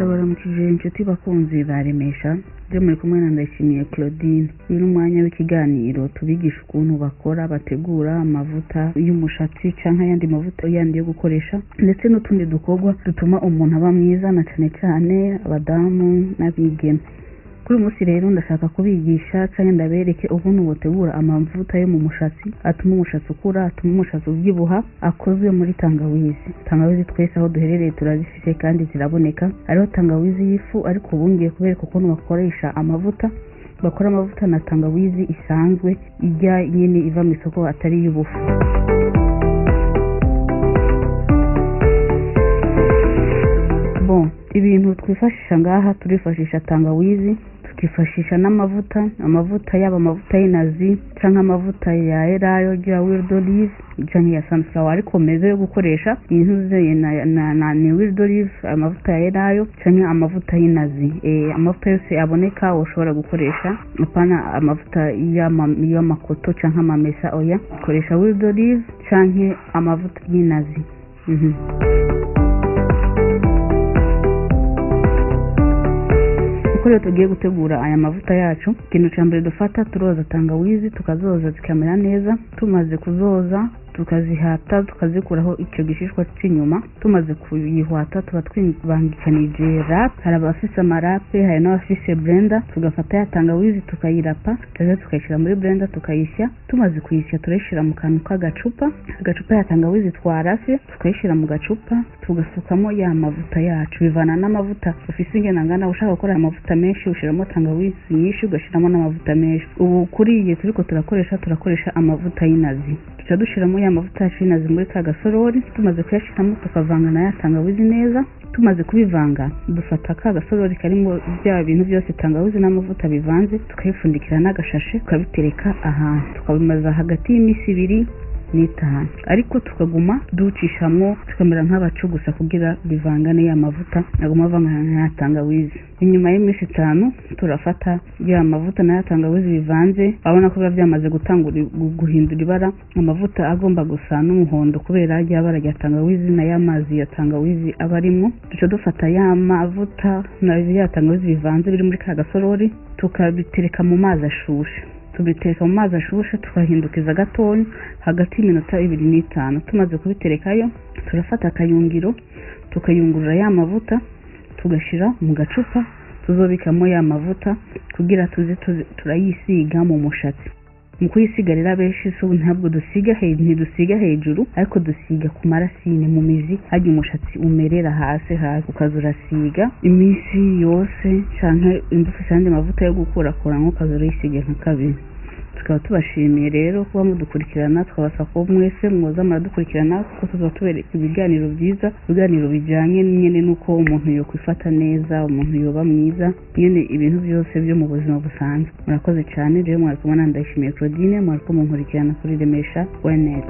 Ndabaramukije inshuti bakunzi ba Remesha, je muri kumwe na Ndayishimiye Claudine. Uyu ni umwanya w'ikiganiro tubigisha ukuntu bakora bategura amavuta y'umushatsi canke ayandi mavuta yandi yo gukoresha, ndetse n'utundi dukorwa dutuma umuntu aba mwiza, na cane cane abadamu n'abigeme. Kuri uyu munsi rero ndashaka kubigisha canke ndabereke ukuntu botegura amavuta yo mu mushatsi atuma umushatsi ukura, atuma umushatsi uvyibuha, akozwe muri tangawizi. Tangawizi twese aho duherereye turazifise kandi ziraboneka. Hariho tangawizi y'ifu, ariko ubu ngiye kubereka ukuntu bakoresha amavuta, bakora amavuta na tangawizi isanzwe ijya nyene iva mw'isoko atari iy'ubufu. Bon, ibintu twifashisha ngaha, turifashisha tangawizi, tukifashisha n'amavuta, amavuta yaba amavuta y'inazi canke amavuta ya elayo ya huile d'olive canke ya sunflower, ariko meza yo gukoresha intuze na ni huile d'olive, amavuta ya elayo canke amavuta y'inazi. Amavuta yose aboneka ushobora gukoresha, apana amavuta y'amakoto canke amamesa, oya, koresha huile d'olive canke amavuta y'inazi. Uko rero tugiye gutegura aya mavuta yacu, ikintu ca mbere dufata, turoza tangawizi, tukazoza zikamera neza. Tumaze kuzoza tukazihata, tukazikuraho ico gishishwa c'inyuma. Tumaze kuyihwata tuba twibangikanije rape, hari abafise amarape, hari n'abafise blender. Tugafata ya tangawizi tukayirapa, tukaza tukayishira muri blender tukayisya. Tumaze kuyisya turayishira mu kantu k'agacupa, agacupa ya tangawizi twarafye tukayishira mu gacupa, tugasukamo ya mavuta yacu. Bivana n'amavuta ufise ingene angana. Ushaka gukora amavuta menshi ushiramo tangawizi nyinshi, ugashiramo n'amavuta menshi. Ubu kuri iyi turiko turakoresha amavuta y'inazi. Tuca dushiramo ya mavuta yacu y'inazi muri ka gasorori. Tumaze kuyashiramo tukavanga na ya tangawizi neza. Tumaze kubivanga dufata ka gasorori karimo bya bintu byose, tangawizi n'amavuta bivanze, tukabipfundikira n'agashashe, tukabitereka ahantu, tukabimaza hagati y'iminsi 2 n'5, ariko tukaguma ducishamwo tukamera nk'abacugusa kugira bivangane ya mavuta aguma avangana na ya tangawizi. Inyuma y'iminsi 5 turafata ya mavuta na ya tangawizi bivanze, urabona ko biba byamaze gutangura guhindura ibara. Amavuta agomba gusa n'umuhondo kubera rya bara rya tangawizi na ya mazi ya tangawizi aba arimwo. Duca dufata ya mavuta na ya tangawizi bivanze biri muri ka gasorori, tukabitereka mu mazi ashushe. Tubitereka mu mazi ashushe tukahindukiza gatoya hagati y'iminota 2 n'5. Tumaze kubiterekayo turafata akayungiro tukayungurura ya mavuta, tugashira mu gacupa tuzobikamo ya mavuta kugira tuze turayisiga mu mushatsi. Mu kuyisiga rero abenshi so ntabwo dusiga ntidusiga hejuru, ariko dusiga ku marasine mu mizi, harya umushatsi umerera hasi hasi, ukaza urasiga iminsi yose canke ufise ayandi mavuta yo gukurakuranwo ukaza urayisiga nka kabiri. Tukaba tubashimiye rero kuba mudukurikirana, tukabasaba ko mwese mwoza muradukurikirana kuko tuzoba tubereka ibiganiro vyiza, ibiganiro bijanye nyene n'uko umuntu yokwifata neza, umuntu yoba mwiza, nyene ibintu vyose vyo mu buzima busanzwe. Murakoze cane. Jewe mwari kumwe na Ndayishimiye Claudine, mwariko munkurikirana kuri Remesha Wenet.